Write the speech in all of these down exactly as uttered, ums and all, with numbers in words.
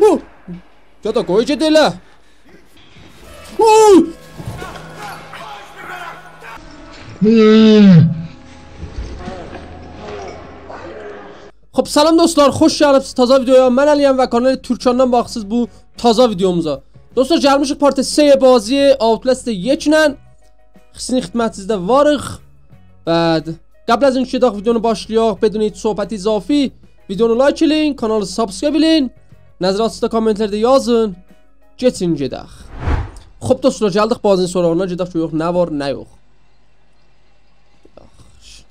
هو! گده قوی گئده ائله. هو! خب، سلام دوستلار، خوش گلیبسیز تازا ویدیویا. من علی‌یم و کانال تورکاندان باخیرسینیز بو تازا ویدیوموزا. دوستلار، گلمیشیک پارت سه بازی Outlast ایکی ایله. سیزین خدمتینیزده واریق. بعد، قبل از اینکه داخ ویدیونو باشلایاق، بدون هئچ صحبت اضافی، ویدیونو لایک ائله‌یین، کانالی سابسکرایب ائله‌یین. نظراتینیزی دا کامنت‌لرده یازین. کئچین گئدک. خب دوستلار، گلدیک بازی‌نین سوراغینا، گئدک گؤرک نه وار، نه یوخ. یاخشی.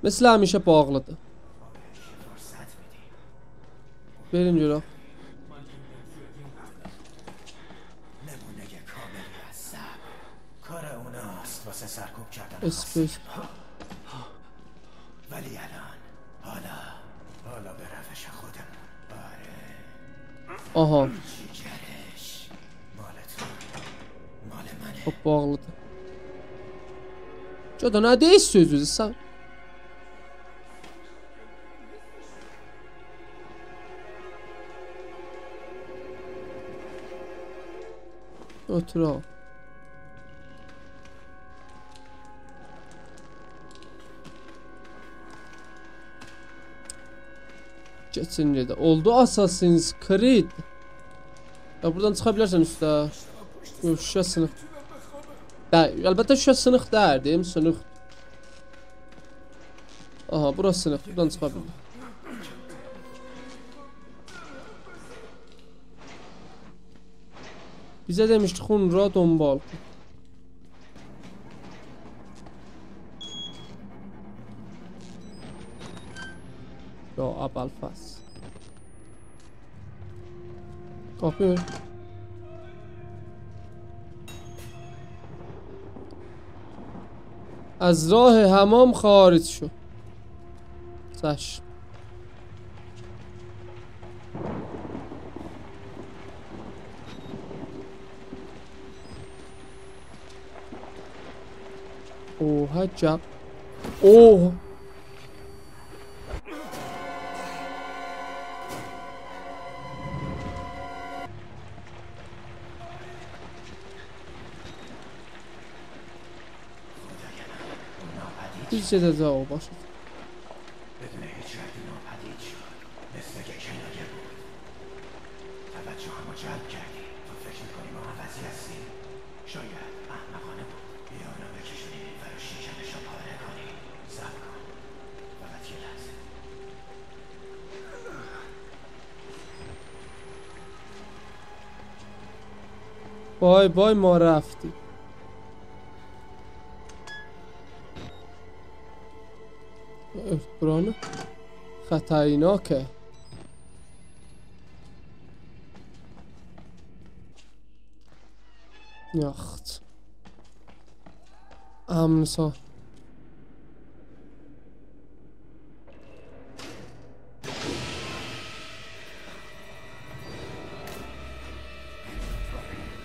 مثل همیشه باغلی‌دیر. وئرین گؤرک. نمونهٔ کاملی از صبر. کار اوناست واسه سرکوب کردن اسپیس. خاصیت. ولی الان، حالا، حالا به روش خودمون. آره. آها. جیگرش مال تو، مال منه. خب، باغلی‌دیر. گده، نه دئییر سؤزو سن؟ اوتوراق. کئچین گئده. اولدو Assassin's Creed. یا، بورادان چیخا بیلرسن اوسته. یوخ، شوشا سینیق. ده، البته شوشا سینیق دئییل، دئییم سینیق. آها، بورا سینیق، بورادان چیخا بیلیر. بیزه دئمیشدی، خون را دنبال. یا ابوالفضل. قاپی. از راه حمام خارج شو. چشم. اوها، جب. اوه. بیزه ده جاواب باشا. بدون هیچ رد ناپدید شد. مثل که کنایه بود. توجهمو جلب کردی. تو فکر می‌کنی ما عوضی هستیم؟ شاید احمقانه بود. بیا اونا بکشونیم این ور و شکمشو پاره کنیم. صبر کن. فقط یه لحظه. بای بای، ما رفتیم. ائه، بورانی. خطرناکه. یاخشی. امن سا-،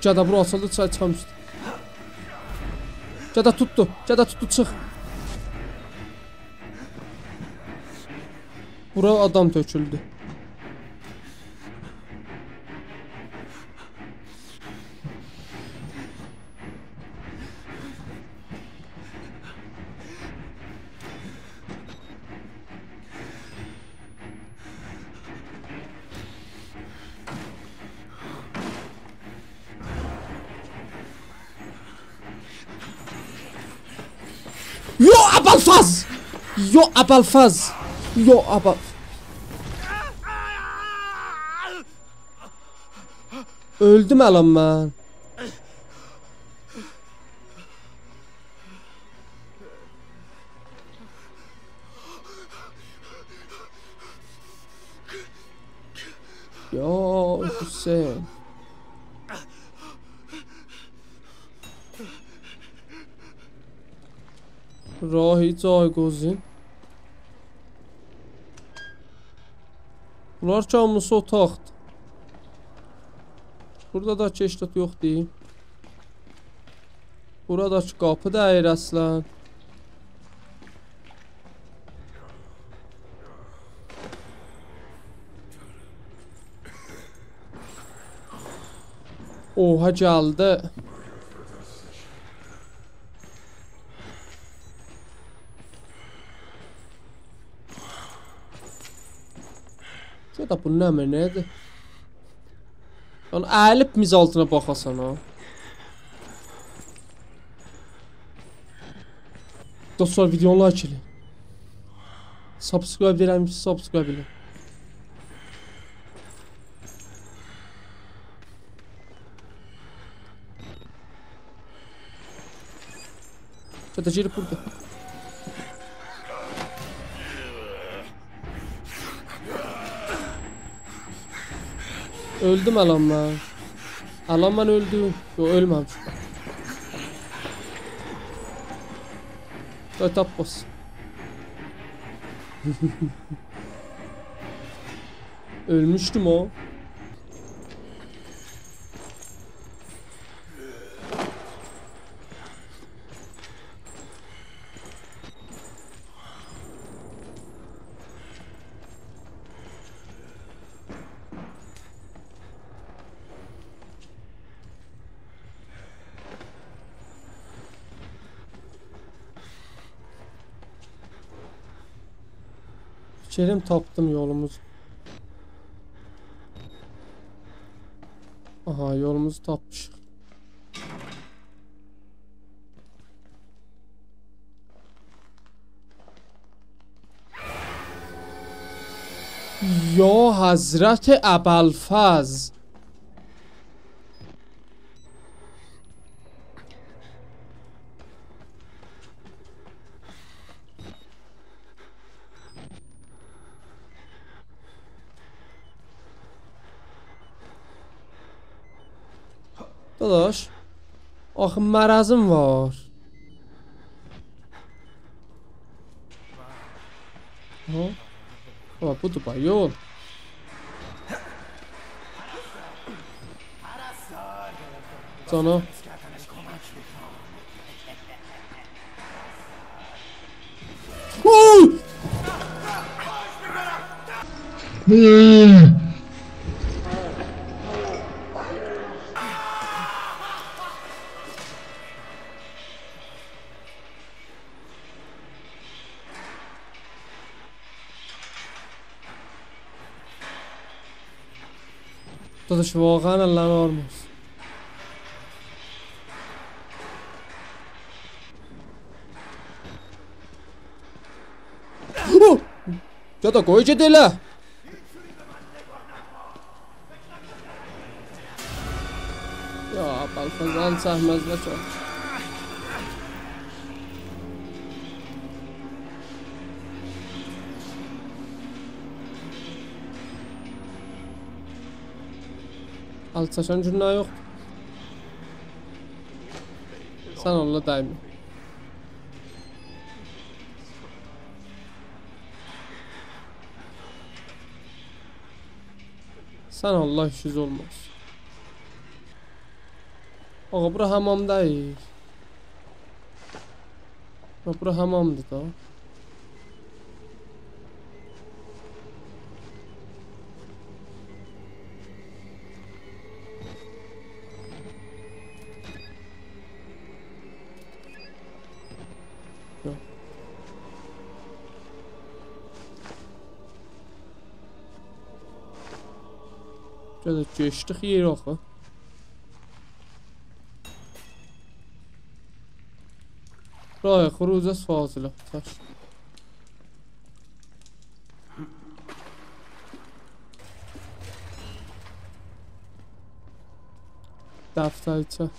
گده، بورا آچیلدی، چای چیخام اوسته. گده توتدو، گده توتدو، چیخ. بورا آدام تؤکولدو. یا ابوالفضل! یا ابوالفضل! یا ابا-، اؤلدوم الان من. یا حسین. راهی جایگزین. بونلار کی هامیسی اوتاقدیر. بورادا دا کی هئچ زاد یوخدور. بورادا کی قاپی دئییل اصلا. اوها، گلدی. گده بو نمنه‌دیر؟ یعنی، اییلیب میز آلتینا باخاسان ها. دوستلار، ویدیونو لایک ائله‌یین. سابسکرایب دئییرم، سابسکرایب ائله‌یین. گده گیریب بوردا. اؤلدوم الان من. الان من اؤلدوم. یوخ، اؤلمه‌میشم. قوی تاپماسین. اؤلموشدوم او. فیکریم تاپدیم یولوموز. آها، یولوموزو تاپمیشیق. یا حضرت ابوالفضل. داداش، آخی مرضیم وار. ها؟ ها، بودور بای، یول. جانا. اوو! داداش، واقعاً اللرین آغریماسین. اوه! گده قوی گئده ائله. یا، بلکه ال چکمزلر کی. ال چکن گوناه یوخدور. سن الله دیمه. سن الله ایشیز اولماز. آغا، بورا حامام دئییل. ها، بورا حامامدیر دا. یوخ. گده کئچدیک یئر آخی. راه خروج از فاضلاب. تاش. دفترچه.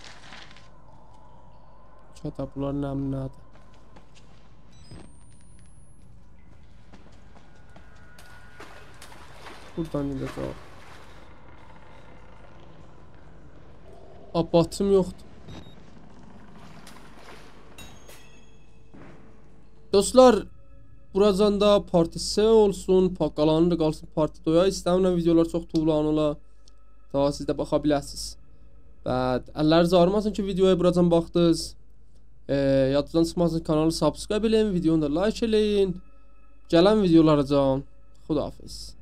کیتابلار نمنه‌دیر؟ بوردان گئده‌جک. آ، باتیم یوخدور. دوستلار، بوراجان دا پارت سه اولسون، پا-، قالانی دا قالسین پارت دویا. ایسته‌میرم ویدیولار چوخ طولانی اولا. داها سیز ده باخا بیله‌سینیز. و اللرینیز آغریماسین کی، ویدیویا بوراجان باخدینیز. ائ، یادینیزدان چیخماسین، کانالی سابسکرایب ائله‌یین، ویدیونو دا لایک ائله‌یین. گلن ویدیولاراجان. خداحافظ.